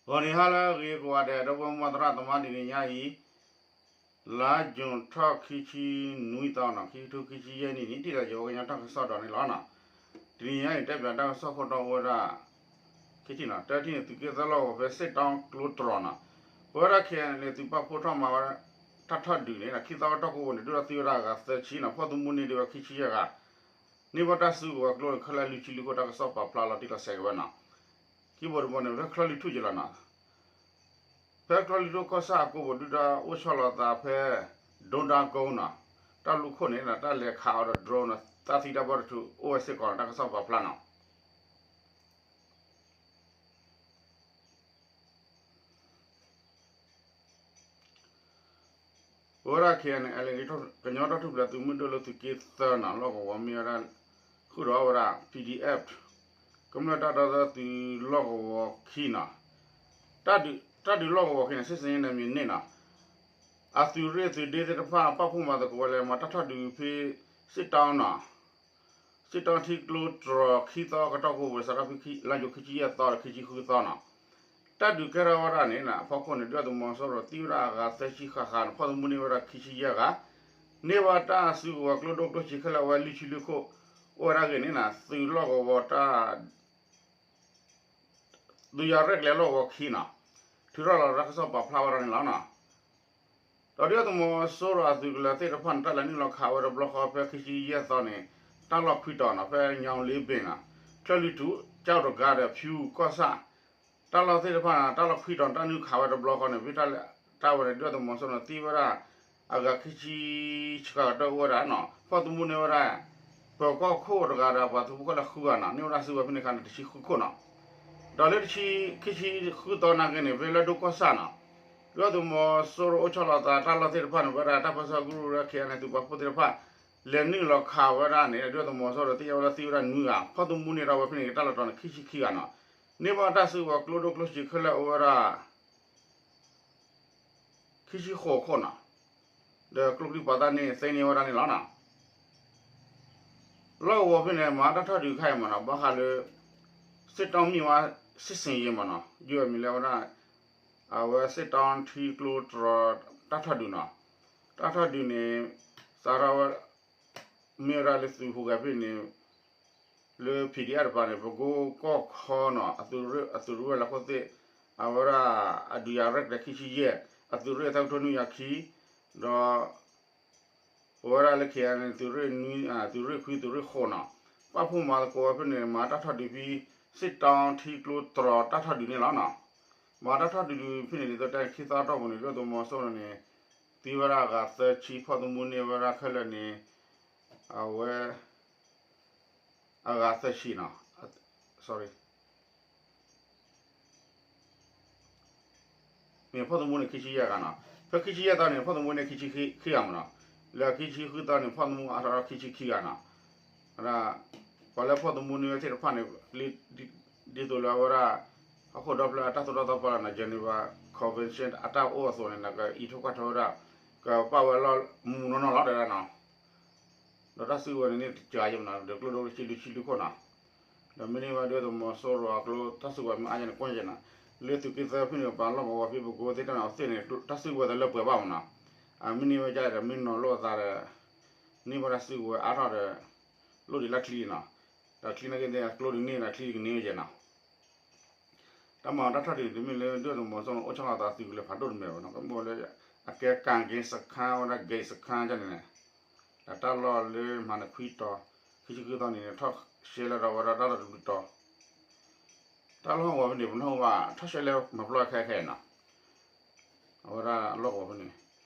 ဂီၤနံၤဟါလၢအဂ့ၤကိးဂၤဒဲး ဒီပုၢ်ဝဲၢ်မုၢ်သရၣ်သမါ တနံၤညါအံၤ လါယူၤထီၣ်ခံဆံနွံသီနီၤ ခံကထိခံဆံယဲၢ်နံၣ်န့ၣ် ထံၣ်လိာ်ယိၤကညီတၢ်ကစီၣ်ဒီးန့ၣ်လီၤနီၤ. တနံၤညါအံၤ တဲပၠးတၢ်ကစီၣ်ခိၣ်တီအိၣ်ဝဲဒၣ် ခံထံၣ်နီၤ တထံၣ်န့ၣ် သုးက့သၢလီၢ်ကဝီၤဖဲစ့ၣ်တီကျိတြီၤနီၤ ပဝဲဒၣ် ခဲအံၤန့ၣ် သုးပာ်ဖှိၣ်ထီၣ်မၤဝဲ တၢ်ထီၣ်ဒုးန့ၣ် ခံသီကတီၢ်ကိးပူၤန့ၣ် ဒုၣ်ဒါသံဝဲဒၣ်အဂၤသၢဆံနီၤ ဖီၣ်သမူန့ၢ်ဒံးဝဲခံဆံယဲၢ်ဂၤ န့ၢ်ဘၣ်တၢ်စုကဝဲၤကျိန့ၣ် ခဲလၢာ်လွံၢ်ဆံလွံၢ်ခိၣ် တၢ်ကစီၣ်ပာ်ဖျါလီၤတံၢ်လီၤဆဲးက့ၤဝဲနီၤ. ခံဘိတဘိန့ၣ် ဖဲချၢၣ်လွံၢ်ထူၣ်က့ၤလီၤနီၤ. ဖဲချၢၣ်လွံၢ်ထူၣ်ကီၢ်ဆၣ်အကိးပူၤ ဒုၣ်ဒါအိၣ်ဆီလီၤသးဖဲ ဒိဒါကိနီၤ တၢ်လူၢ်ခိၣ်န့ၣ် တၢ်လဲၤခးအီၤဒီး drone နီၤ တၢ်သံတၢ်ဘီၣ်တထူးအိၣ်ဝဲစ့ၢ်ကီးနီၤ တၢ်ကစီၣ်ပာ်ဖျါနီၤ. ပဝဲဒၣ် ခဲအံၤန့ၣ် ကညီတၢ်ထူၣ်ဖျဲးသုးမုၢ်ဒိၣ်လၢသုးက့သၢနီၤ လီၢ်ကဝီၤမ့ၢ်ဝဲဒၣ် ဃုာ်ဒီးဝဲဒၣ် P D F ကမျၢၢ်တၢ်ဒီသဒၢသုးလီၢ်ကဝီၤခံနီၤ. တၢ်ဒုးလီၢ်ကဝီၤခံန့ၣ် စစ်ဆင်ရေးနယ်မြေနှစ်နီၤ အသုးရ့ၣ်သုးဒ့သ့ၣ်တဖၣ် ပာ်ဖှိၣ်မၤသကိးဝဲလၢ မၤတၢ်ထီၣ်ဒုးဖဲ စစ်တောင်းနီၤ စစ်တောင်းထံကျိတြီၤခံသီကတီၢ်ကိးပူၤ စးထီၣ်ဖဲလါယူၤခံဆံယဲၢ်သီဒီးခံဆံဃုသီနီၤ. တၢ်ဒုးကဲထီၣ်ဝဲဒၣ်န့ၣ် အဖီခိၣ်န့ၣ် ဒုၣ်ဒါသုးမီၤစိရိၤသံဝဲဒၣ်အဂၤသၢဆံဃၣ်ဃၣ်န့ၣ် ဖီၣ်သမူန့ၢ်ဝဲဒၣ်ခံဆံယဲၢ်ဂၤ န့ၢ်ဘၣ်တၢ်စုကဝဲၤကျိဒိၣ်ကျိဆံးခဲလၢာ်ဝဲလွံၢ်ဆံလွံၢ်ခိၣ် အိၣ်ဝဲဒၣ်ဂ့ၤန့ၣ် သုးလီၢ်ကဝီၤတၢ် သုးယၤရဲၣ်ကျဲၤလီၢ်ကဝီၤခံနီၤ ထုးထီၣ်လီၤတၢ်ကစီၣ်ပာ်ဖျါဝဲဒၣ်န့ၣ်လီၤနီၤ. ဒီးဒုၣ်ဒါသုးမီၤစိရိၤအသုးကလၢၤသ့ၣ်တဖၣ်န့ၣ် တၢ်လဲၤနုာ်လီၤခးဝဲတဘျီဃီဖဲခံဆံယဲၢ်သီန့ၣ် တၢ်လီၢ်ခွံတီၤနီၤ ဖဲညောင်လေးပင်နီၤ ချၢၣ်လွံၢ်ထူၣ် ကၠီၣ်တဂၤဒီးဖၠူကီၢ်ဆၣ် တၢ်လီၢ်သ့ၣ်တဖၣ်န့ၣ် တၢ်လီၢ်ခွံတီၤန့ၣ် တၢ်နုာ်ခးဝဲတဘျီဃီန့ၣ် ဖဲတၢ်ဝဲန့ၣ် ဒုၣ်ဒါသုးမီၤစိရိၤန့ၣ် သံဝဲဒၣ် အဂၤခံဆံဆံဃၣ်ကတၢၢ်အိၣ်ဝဲဒၣ်နီၤ ဖီၣ်သမူန့ၢ်ဝဲဒၣ် ပၢၤကီၢ်ခိၣ်တဂၤဒီးပှၤသုးဖိခဲလၢာ်ဃုဂၤနီၤ န့ၢ်ဝဲဒၣ်စုကဝဲၤဖဲန့ၣ်အခါန့ၣ် တဆံဃုခိၣ်နီၤ. ဒီးလၢတဆံ ခံဆံဃုသီနာ်က့န့ၣ် ဖဲလၢဒိၣ်ကီၢ်ဆၣ်နီၤ ဒုၣ်ဒါသုးမီၤစိရိၤအိၣ်ဆီလီၤသးတၢ်လီၢ်သ့ၣ်တဖၣ်န့ၣ် ဝဲဒၣ်တၢ်ပၢဆှၢကရူၢ်ဝဲဒၣ် ခဲအံၤန့ၣ် သုးပာ်ဖှိၣ်သ့ၣ်တဖၣ် လဲၤနုာ်လီၤခးဝဲဒၣ်န့ၣ် ဒုၣ်ဒါသုးမီၤစိရိၤသံဝဲဒၣ်သံဝဲဒၣ်နွံဂၤ ဖီၣ်သမူန့ၢ်ဒီးဝဲဖဲန့ၣ် တၢ်လီၢ်တီၤန့ၣ် ခံဆံခံဂၤနီၤ န့ၢ်ဘၣ်တၢ်စုကဝဲၤကျိဒိၣ်ကျိဆံးခဲလၢာ်အိၣ်ဝဲဒၣ် ခံဆံဃိးခိၣ်နီၤ ဒီးကျိချံပှၤသၣ်န့ၣ်သ့န့ၢ်ဝဲဒၣ်န့ၣ်လီၤနီၤ. လီၢ်ကဝီၤဖဲန့ၣ် မၤတၢ်ထီၣ်ဒုးခါအံၤမ့ၢ်နီၤ ဘၣ်ဃးလၢ စစ်တောင်းမြစ်ဝါ စစ်ဆင်ရေးမ့ၢ်နီၤ ယုၢ်အမံၤလၢဝဲဒၣ် အဝဲစစ်တောင်းထံကျိတြီၤ တၢ်ထီၣ်ဒုးနီၤ တၢ်ထီၣ်ဒုးန့ၣ် စးထီၣ်ဝဲ မ့ၢ်ဝဲဒၣ်လၢသုးဟူးဂဲၤဖဲန့ၣ် လၢ P D F တပၤန့ၣ် ပကိကီၢ်ခီနီၤ အသုးရ့ၣ်လီၢ်ခိၣ်သ့ၣ် အဝဲဒၣ် အဒုးယၤရဲၣ်ကျဲၤခံဆံယဲၢ် အသုးရ့ၣ်သၢကထိနွံကယၤခံ ဒီး ပဝဲဒၣ်လၢ ခဲအံၤန့ၣ် သုးရ့ၣ်နွံ သုးရ့ၣ်ခွံ သုးရ့ၣ်ဃိးနီၤ ပာ်ဖှိၣ်မၤသကိးဝဲဖဲန့ၣ် မၤတၢ်ထီၣ်ဒုးဖဲ စစ်တောင်းထံကျိတြီၤတၢ်ထီၣ်ဒုးန့ၣ်လီၤနီၤ. မၤတၢ်ထီၣ်ဒုးဖဲန့ၣ် ဒ်သိးတဲခံသီတီၢ်ပူၤန့ၣ် ဒုၣ်ဒါသုးမီၤစိရိၤန့ၣ် သံဝဲဒၣ်အဂၤသၢဆံ ဖီၣ်သမူန့ၢ်ဝဲဒၣ်ခဲလၢာ်န့ၣ် အဝဲ အဂၤသၢဆံနီၤ sorry မ့ၢ်ဖီၣ်သမူန့ၣ်ခံဆံယဲၢ်ဂၤနီၤ ဖဲခံဆံယဲၢ်သီန့ၣ် ဖီၣ်သမူန့ၢ်ခံဆံခံဂၤမ့ၢ်နီၤ လၢခံဆံဃုသီန့ၣ် ဖီၣ်သမူအါထီၣ်ခံဆံခံဂၤနီၤ ဝဲဒၣ် ပှၤလၢဖီၣ်သမူန့ၢ်ဝဲသ့ၣ်တဖၣ်န့ၣ် ဒ်သိးလၢအဝဲဒၣ် ဟီၣ်ခိၣ်ဒီဖျၢၣ်အတၢ်သိၣ်တၢ်သီပှၤလၢနီၤ Geneva Convention အတၢ်အိၣ်အသိးန့ၣ် ကအံးထွဲကွၢ်ထွဲဝဲဒၣ် ကပာ်ဝဲလီၤမုၢ်မုၢ်နီၢ်နီၢ်လီၤတဲဒၣ်နီၤ ဒီးတၢ်စုကဝဲၤန့ၣ်န့ၣ်တစှၤယဲၢ်မ့ၢ်နီၤ ဒီးကျိဒိၣ်ကဆံလွံၢ်ဆံလွံၢ်ခိၣ်နီၤ ဒီးမ့ၢ်န့ၢ်ဝဲဒုၣ်ဒါသုးမီၤစိရိၤအကျိ တၢ်စုကဝဲၤမ့ၢ်အါယဲၢ်န့ၣ် ကွၢ်ယဲၢ်နီၤ လၢသုးက့သၢဖဲန့ၣ် ပှၤလီၢ်ကဝီၤဖဲပကိးသ့ၣ်တဖၣ်န့ၣ် အဝဲသ့ၣ်န့ၣ် တၢ်စုကဝဲၤတလၢပှဲၤဘၣ်မ့ၢ်နီၤ အမ့ၢ်န့ၢ်ဝဲဒၣ်ဒီးမ့ၢ်နီၤလိာ်အသးဒီး န့ၢ်ဘၣ်တၢ်စုကဝဲၤအါထီၣ်ဒီး လိၣ်ဒံးလၢချံနီၤ ဒီးချံနာ်က့သ့ၣ် ကျိဒုးန့ၢ်ဒီးချံဒုးကန့ၢ်ဝဲယဲၢ်နီၤ တၢ်မၤတၢ်ထီၣ်ဒုးန့ၣ် တမ့ၢ်လၢဒုၣ်ဒါသုးမီၤစိရိၤအိၣ်ဆီလီၤသးသုးကလၢၤဖးဒိၣ်တမံၤဘၣ်နီၤ ကမ့ၢ်လၢ အကဲ ကၣ်က့စခါဝဲဒၣ် က့စခါန့ၣ်န့ၣ် ဒီးတၢ်လီၢ်လၢမၤန့ၣ်ခွံတီၤ ခံဆံခွံသီန့ၣ် ထီၣ်ရှဲလဲၣ်ဒီးဝဲဒၣ်တၢ်လီၢ်တဘျုးတီၤ တၢ်လီၢ်ဟီၣ်ကဝီၤဖဲန့ၣ် ပနၢ်ဟူဘၣ် ထီၣ်ရှဲလဲၣ်မၤပျီခဲခဲနီၤ အဝဲဒၣ်လီၢ်ကဝီၤဖဲန့ၣ်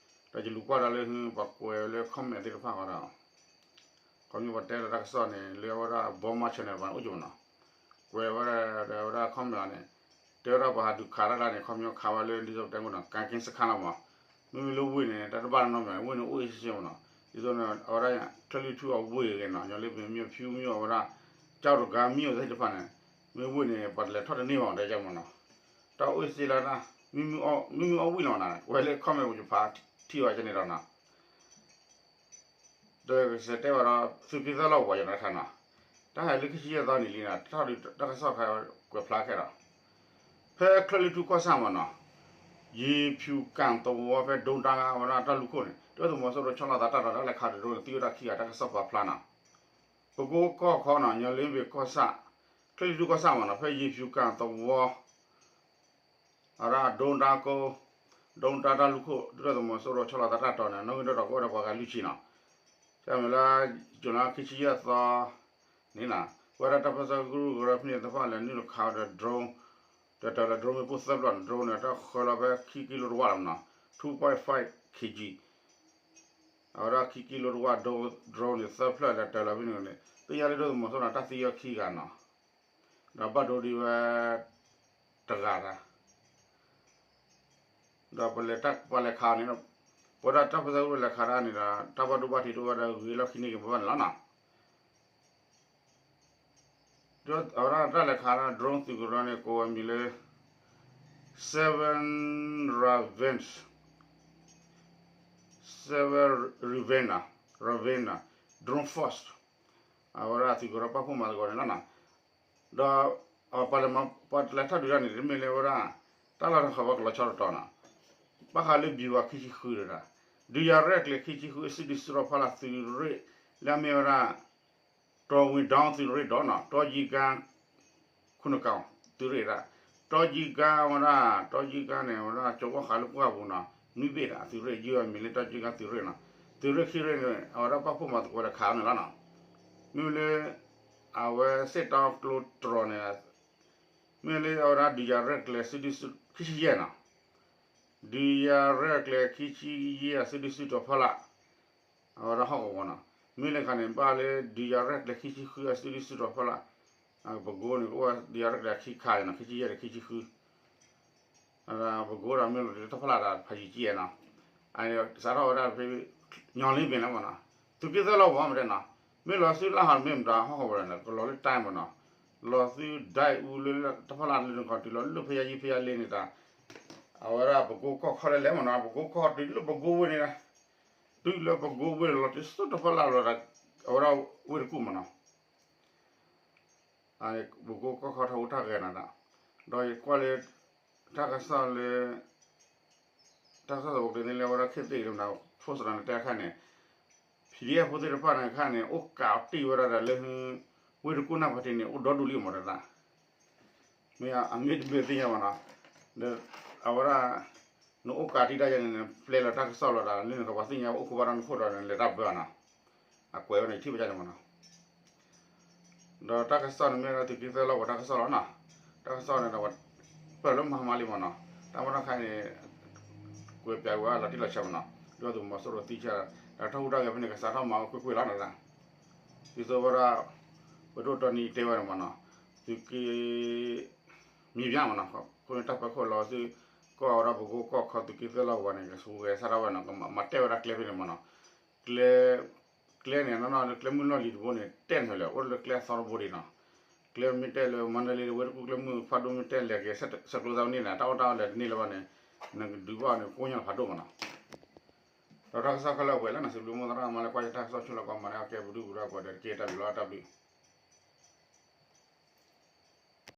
ဒီးယလူၤကွၢ်ဒီးလၢ ပှၤကွဲးလၢ comment သ့ၣ်တဖၣ်ဃီဒီး ခီဖျိပှၤတဲလီၤတၢ်ကစီၣ်န့ၣ် လၢအဝဲဒၣ် Burma Channel ပှၤန့ၣ်အိၣ်ကၠိမ့ၢ်နီၤ ကွဲးဝဲဒၣ်ဒီးအဝဲဒၣ် comment န့ၣ် တဲဝဲဒၣ်ပှၤဟးဒုးခးတၢ်တၢ်န့ၣ် ခီဖျိခးဝဲလၢ ဒ်သိးပတဲမ့ၢ်နီၤ ကၣ်က့စခါလီၤမး မ့မ့ၢ်လၢဝ့ၢ်န့ၣ် တၢ်တဘၣ်နီတမံၤ ဝ့ၢ်န့ၣ်အိၣ်အ့ၣ်စ့မ့ၢ်နီၤ ဒ်သိးန့ၣ် အဝဲဒၣ် ချၢၣ်လွံၢ်ထူၣ်အဝ့ၢ်ဂ့ၤနီၤ ညီလၢပမ့ၢ်ဖၠူမ့ၢ်အဝဲဒၣ် ကၠီတဂၤမ့ၢ်အဝဲသ့ၣ်တဖၣ်န့ၣ် မ့ၢ်ဝ့ၢ်န့ၣ် ပှၤတလဲၤထီၣ်တန့ၢ်ဘၣ်တဲမ့ၢ်နီၤ တၢ်အိၣ်အ့ၣ်စ့လၢ မ့မ့ၢ်အီၣ်ဝံၣ်လီၤမ့ၢ်နီၤ ကွဲးလၢ comment ပူၤယဖးထံၣ်ဘၣ်ကန့ၣ်ဒီးနီၤ ဒီးကစံးတဲဘၣ်ဒီး သုးက့သၢလီၢ်ကဝီၤယၤနီၤခါနီၤ တၢ်ဟဲလၢခံဆံယဲၢ်သီန့ၣ်လံနီၤ တၢ်ဒုးတၢ်ကစီၣ်ခါကွဲးဖျါခဲဒီး ဖဲချၢၣ်လွံၢ်ထူၣ်ကီၢ်ဆၣ်မ့ၢ်နီၤ, ယ့ၤဖၠူၣ်ကၣ်သဝီဖဲဒိတၢ်အဝဲဒၣ်တၢ်လူၢ်ခိၣ်န့ၣ် ဒုၣ်ဒါသုးမီၤစိရိၤဆီလီၤသးတၢ်ဒီးတၢ်လဲၤခးတဒြိန့ၣ် သံဝဲဒၣ်ခံဂၤ တၢ်ကစီၣ်ပာ်ဖျါနီၤ. ပကိကီၢ်ခီနီၤ ညီလ့ဘ့ၣ်ကီၢ်ဆၣ်, ချၢၣ်လွံၢ်ထူၣ်ကီၢ်ဆၣ်မ့ၢ်နီၤ ဖဲယ့ၤဖၠူၣ်ကၣ်သဝီ အဝဲဒၣ်ဒိတၢ်ကိ, ဒိတၢ်တၢ်လူၢ်ခိၣ် ဒုၣ်ဒါသုးမီၤစိရိၤဆီလီၤသးတၢ်ဒီးန့ၣ် နီၣ်ဂံၢ်ဒိၣ်ထီၣ်ကအိၣ်ဒီးပှၤဂၤလွံၢ်ဆံနီၤ. တၢ်မ့ၢ်လၢ ကၠူၤလါခံဆံယဲၢ်သီန့ၣ်နီၤ ပဝဲဒၣ်တၢ်ပၢဆှၢကရူၢ်ကရၢဖဲန့ၣ်သ့ၣ်တဖၣ်လဲၤနုာ်လီၤခးဝဲဒီး drone တၢၢ်လၢ drone မ့ၣ်ပိၢ်သၢဖျၢၣ်န့ၣ် drone န့ၣ် တၢ်ဃၢလီၤဖဲခံကံလိတဝၣ်လီၤမ့ၢ်နီၤ two point five kilogram အဝဲဒၣ်ခံကံလိတဝၣ် drone န့ၣ် သၢဖျၢၣ်လဲၤတၢၢ်လီၤဖဲန့ၣ်န့ၣ် သ့ၣ်ညါလၢဒုၣ်ဒါသုးမီၤစိရိၤန့ၣ် တၢ်သံဝဲခံဂၤနီၤ ဒီးဘၣ်ဒိဒံးဝဲတဂၤတၢ် ဒီးပလဲၤတၢ်ပှၤလဲၤခးန့ၣ် ပဝဲဒၣ်တၢ်ပၢဆှၢကရူၢ်လဲၤခးတၢ်န့ၣ်ဒီး တၢ်ဘၣ်ဒိဘၣ်ထံးတအိၣ်ဝဲဒီးဂ့ၤလီၢ်ခံန့ၢ်က့ၤပဘၣ်န့ၣ်လီၤနီၤ. အဝဲဒၣ်တၢ်လဲၤခးတၢ် drone သုးကရၢန့ၣ် ကိးဝဲမံၤလၢ Seven Ravens, Seven Raven, Raven drone force အဝဲဒၣ်သုးကရၢပာ်ဖှိၣ်မၤသကိးန့ၣ်လီၤနီၤ. ဒီး ပှၤလဲၤထီၣ်ဒုးတၢ်န့ၣ် တမ့ၢ်လၢဝဲဒၣ် တၢ်လီၢ်တခီပှၤကလီၤဆီတတီၤနီၤ ဘၣ်ဃးလၢ ဗျူဟာ ခံဆံဃုတဒၣ် ဒုးယၤရဲၣ်ကျဲၤခံဆံဃုအစုဒုၣ်စုတီၤဖီလာ်သုးရ့ၣ် လၢအမ့ၢ်ဝဲဒၣ် တီၢ်ဝ့ၢ်ဒီသုးရ့ၣ်ဒီးနီၤ တီၢ်ကံကါ ခိၣ်နကၤသုးရ့ၣ်ဒၣ် တီၢ်ကံကါဝဲဒၣ် တီၢ်ကံကါန့ၣ် အဝဲဒၣ်ကၠီဝီဃးလၢပှၢ်ပူၤနီၤ နွံဘ့ၣ်ဒၣ် သုးရ့ၣ်ယုၢ်အမံၤလၢတီၢ်ကံကါသုးရ့ၣ်နီၤ သုးရ့ၣ်ခံရ့ၣ်န့ၣ် အဝဲဒၣ်ပာ်ဖှိၣ်မၤသကိးဒီးခးန့ၣ်လီၤနီၤ. မ့ၢ်လၢ အဝဲစ့ၣ်တီကျိတြီၤန့ၣ် မ့ၢ်လၢအဝဲဒၣ်ဒုးယၤရဲၣ်ကျဲၤစုဒုၣ်စု ခံဆံယဲၢ်နီၤ ဒုးယၤရဲၣ်ကျဲၤခံဆံယဲၢ်အစုဒုၣ်စုတီၤဖီလာ် အဝဲဒၣ်ဟီၣ်ကဝီၤနီၤ မ့ၢ်လၢခါန့ၣ် ဘၣ်လၢဒုးယၤရဲၣ်ကျဲၤခံဆံဃုအစုဒုၣ်စုတီၤဖီလာ် ပကိန့ၣ် ကအိၣ်ဒုးယၤရဲၣ်ကျဲၤခံခါန့ၣ်နီၤ ခံဆံယဲၢ်ဒီးခံဆံဃု ပကိဒီးမ့ၢ်လီၤတံၢ်လၢထီၣ်ဖီလာ်ဒီးဖးယံာ်ကံနီၤ စးထီၣ်ဝဲဒၣ်ဖဲ ညီလ့ဘ့ၣ်လၢမ့ၢ်နီၤ သုးက့သၢလီၢ်ဝီမ့ၢ်တဲနီၤ မ့ၢ်လီၤသုလၢဟီၣ်မ့ၢ်မတၤဟီၣ်ကဝီၤန့ၣ် ကလီၤလၢတၢ်မ့ၢ်နီၤ လီၤသုဒၣ်အူလၢထီၣ်ဖီလာ်လၢနကီၢ်တုၤလီၤလၢဖယါယံဖယါလ့န့ၣ်တၢ် အဝဲဒၣ်ပကိကီၢ်ခီလဲၣ်လဲၣ်မ့ၢ်နီၤ ပကိကီၢ်တုၤလၢပကိဝ့ၢ်န့ၣ် တုၤလၢပကိဝ့ၢ်လီၤတံၢ်ဆူထီၣ်ဖီလာ်လီၤဒီး အဝဲဒၣ်ဝ့ၢ်တကူၣ်မ့ၢ်နီၤ ပကိကီၢ်ခီထီၣ်ဟူးထီၣ်ဂဲၤနီၤဒၣ် ဒီးယကွၢ်လၢ တၢ်ကစီၣ်လၢ တၢ်ကစီၣ်သကိးက့ၤန့ၣ်လၢအဝဲဒၣ်ခ့သ့ၣ်လၢမနုၤ post န့ၣ်တဲအခါန့ၣ် PDF ဖိသ့ၣ်တဖၣ်န့ၣ်အခါန့ၣ် အိၣ်ကးတ့ၢ်ဝဲဒၣ်ဒီးလၢ ဝ့ၢ်တကူၣ်နၢ်ပၢၢ်ထံးန့ၣ် အိၣ်ဒီဒူၣ်လံမ့ၢ်တၢ် မ့ၢ်အမ့ၢ်တမ့ၢ်သ့ၣ်ညါဘၣ်နီၤ ဒီးအဝဲဒၣ် နအိၣ်ကးတ့ၢ်ဒၣ်ယဲန့ၣ် ပျဲလီၤတၢ်ကစီၣ်လီၤဒီး လၢနကပှၤသ့ၣ်ညါအိၣ်ခိးဘၣ်ဒီးနခိၣ်ဒီးနလဲၤတၢ်ဘၢနီၤ အကွဲးဝဲန့ၣ်ထံၣ်ဘၣ်န့ၣ်မ့ၢ်နီၤ ဒီးတၢ်ကစီၣ်န့ၣ်မ့ၢ်ဝဲဒၣ်သုးက့သၢလီၢ်ကဝီၤတၢ်ကစီၣ်လီၤနီၤ တၢ်ကစီၣ်န့ၣ်ဒီး ပၢၢ်လၢမၤမၤလံမ့ၢ်နီၤ တၢ်မ့ၢ်တၢ်ခါန့ၣ် ကွဲးပျးဝဲလီၤတံၢ်လီၤဆဲးမ့ၢ်နီၤ ဒုၣ်ဒါသုးမီၤစိရိၤသံဆဲး ဒီးတၢ်ဟူးတၢ်ဂဲၤဖဲန့ၣ် ကစးထီၣ်မၤဝဲကွ့ၢ်ကွ့ၢ်လီၤနီၤ ဒ်သိးဝဲဒၣ် ပဒိၣ်တီနံၤတဲဝဲန့ၣ်မ့ၢ်နီၤ သုးက့ မံၤပၠၣ်မ့ၢ်နီၤ အဃိန့ၣ်တၢ်ပၢၤခိၣ်လီၤဆူ ကီၢ်ဝဲဒၣ်ပကိကီၢ်ခီသုးက့သၢလီၢ်ကဝီၤန့ၣ် ကဆူးဂဲၤဆၢထၢၣ်ဝဲနီၤ ကမၤတဲာ်ဝဲဒၣ်ကျဲဖဲန့ၣ်မ့ၢ်နီၤ ကျဲ ကျဲန့ၣ် နီၢ်နီၢ်လၢကျဲမုၢ်လီၢ်လံၤတဘိန့ၣ် တဲန့ၣ်လၢ အိၣ်လၢကျဲအသီတဘိဒံးနီၤ ကျဲမ့ၢ်တဲလၢမန္တလေးလၢဝ့ၢ်တကူၣ်ကျဲမုၢ်ဖးဒိၣ်မ့ၢ်တဲလဲၤက့ၤ ဆဲးကျိးသးဝဲန့ၣ် တၢ်အီၣ်တၢ်အီလဲၤတန့ၢ်လၢၤဘၣ်န့ၣ် နကဒုးဘၣ်န့ၣ် ကိညၢ်ဖးဒိၣ်မ့ၢ်နီၤ ဒီးတၢ်ကစီၣ်ခဲလၢာ်ပှဲၤလၢနစံးဘျုးမိၢ်သရၣ်မၤလၢကွၢ်ယတၢ်ကစီၣ်ဆိလၢကီးမၤန့ၢ်အကဲပဒုၣ်ပဒါကိးဂၤဒဲးတက့ၢ် တၢ်ဘျုးလီၤတၢ်ဘျုး